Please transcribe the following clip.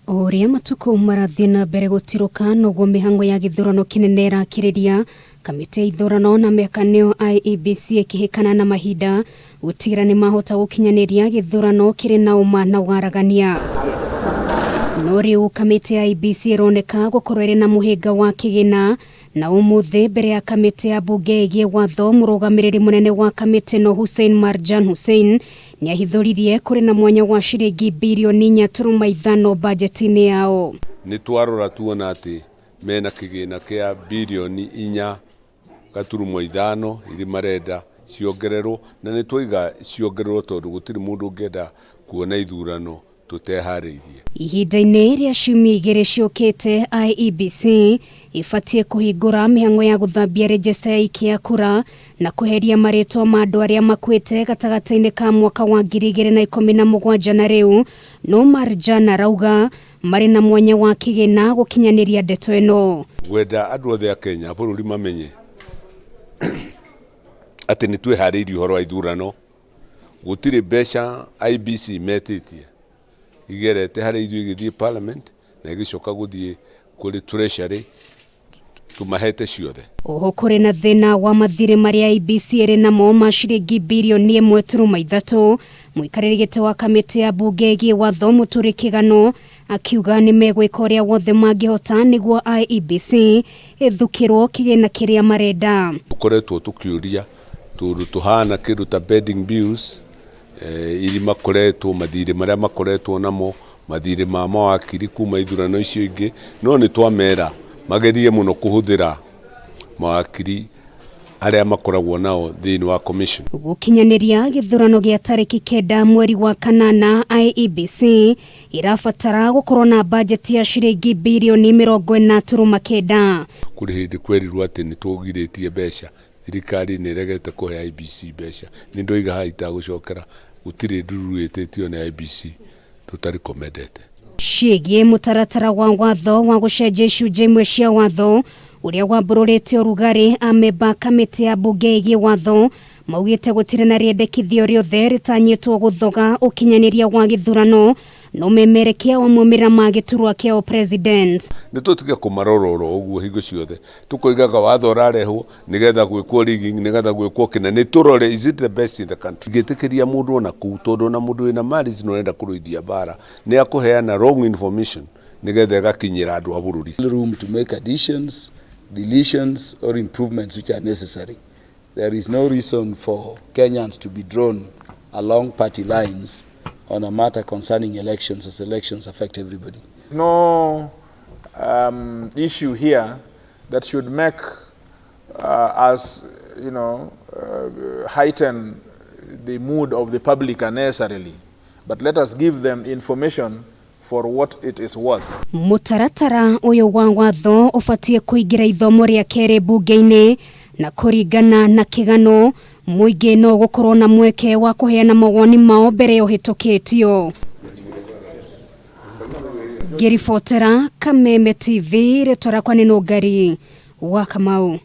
O ũrĩa matukũ marathiĩ na mbere gũtirũka noguo mĩhang'o ya gĩthurano kĩnene ĩrakĩrĩria. Kamĩtĩ ya ithurano na mĩhaka nĩyo IEBC ĩkĩhĩkana na mahinda gũtigĩrĩra nĩmahota gũkinyanĩria gĩthurano kĩrĩ na ũma na waragania. No rĩu kamĩtĩ ya IEBC ĩroneka gũkorwo ĩrĩ na mũhĩnga wa kĩgĩna na ũmũthĩ mbere ya kamĩtĩ ya mbunge ĩgiĩ watho mũrũgamĩrĩri mũnene wa kamĩtĩ ĩno Hussein Marjan Hussein nĩahithũririe kũrĩ na mwanya wa ciringi birioni 4.5 bajeti-inĩ yao. Nĩ twarora tuona atĩ mena kĩgĩna kĩa birioni 4.5 iria marenda ciongererwo, na nĩ twaiga ciongererwo tondũ gũtirĩ mũndũ ũngĩenda kuona ithurano tũteharĩirie. Ihinda-inĩ rĩa ciumia igĩrĩ ciũkĩte, IEBC ĩbatiĩ kũhingũra mĩhang'o ya gũthambia rejista ya aikia a kura na kweheria marĩtwa ma andũ arĩa makuĩte gatagatĩ-inĩ ka mwaka wa 2017 na rĩu, no Marjan arauga marĩ na mwanya wa kĩgĩna gũkinyanĩria ndeto ĩno. Ngwenda andũ othe a Kenya, a bũrũri mamenye atĩ nĩ twĩharĩirie ũhoro wa ithurano. Gũtirĩ mbeca IEBC metĩtie igerete harĩ ithuĩ igĩthiĩ parliament na ĩgĩcoka gũthiĩ kũrĩ treasury tũmahete ciothe. Oho kũrĩ na thĩna wa mathirĩ marĩa IEBC ĩrĩ namo ma ciringi birioni 1.3. Mũikarĩri gĩtĩ wa kamĩtĩ ya mbunge ĩgiĩ watho Mũturi Kĩgano akiuga nĩ megwĩka ũrĩa wothe mangĩhota nĩguo IEBC ĩthukĩrwo kĩgĩna kĩrĩa marenda. Tũkoretwo tũkĩũria tũndũ tũhana kĩndũ ta bedding bills iria makoretwo mathirĩ marĩa makoretwo namo mathirĩ ma mawakiri kuma ithurano icio ingĩ, no nĩ twamera magerie mũno kũhũthĩra mawakiri arĩa makoragwo nao thĩinĩ wa commission. Gũkinyanĩria gĩthurano gĩa tarĩki 9 mweri wa kanana, IEBC ĩrabatara gũkorwo na bajeti ya ciringi birioni 40.9. Kũrĩ hĩndĩ kwerirwo atĩ nĩ tũgirĩtie mbeca, thirikari nĩ ĩregete kũhe IEBC mbeca. Nĩ ndoiga haha itagũcokera, gũtirĩ ndururu ĩtĩtio nĩ IEBC tũtarekomendete. Ciĩgiĩ mũtaratara wa watho wa gũcenjia icunjĩ imwe cia watho ũrĩa wambũrũrĩte ũrugarĩ, amemba kamĩtĩ ya mbunge ĩgiĩ watho maugĩte gũtirĩ na rĩendekithio rĩothe rĩtanyĩtwo gũthoga ũkinyanĩria wa gĩthurano no memerekia wa maumĩrĩra ma gĩturwa kĩa president. Nĩ tũtige kũmarora oro ũguo hingo ciothe tũkoigaga watho ũrarehwo nĩgetha gwĩkwo rigging, nĩgetha gwĩkwo kĩna, nĩ tũrore is it the best in the country. Ngĩtĩkĩria mũndũ ona kũu, tondũ ona mũndũ wĩna malice na ũrenda kũrũithia mbara nĩ akũheana wrong information nĩgetha ĩgakinyĩra andũ a bũrũri. Room to make additions, deletions or improvements which are necessary. There is no reason for Kenyans to be drawn along party lines on a matter concerning elections, as elections affect everybody. No issue here that should make us, heighten the mood of the public unnecessarily. But let us give them information for what it is worth. Mũtaratara ũyũ wa watho ũbatiĩ kũingĩra ithomo rĩa kerĩ mbunge-inĩ na kũringana na kĩgano mũingĩ no gũkorwo na mweke wa kũheana mawoni mao mbere ya ũhĩtũkĩtio. Ngĩribotera Kameme TV, rĩtwa rĩakwa nĩ Nũngari wa Kamau.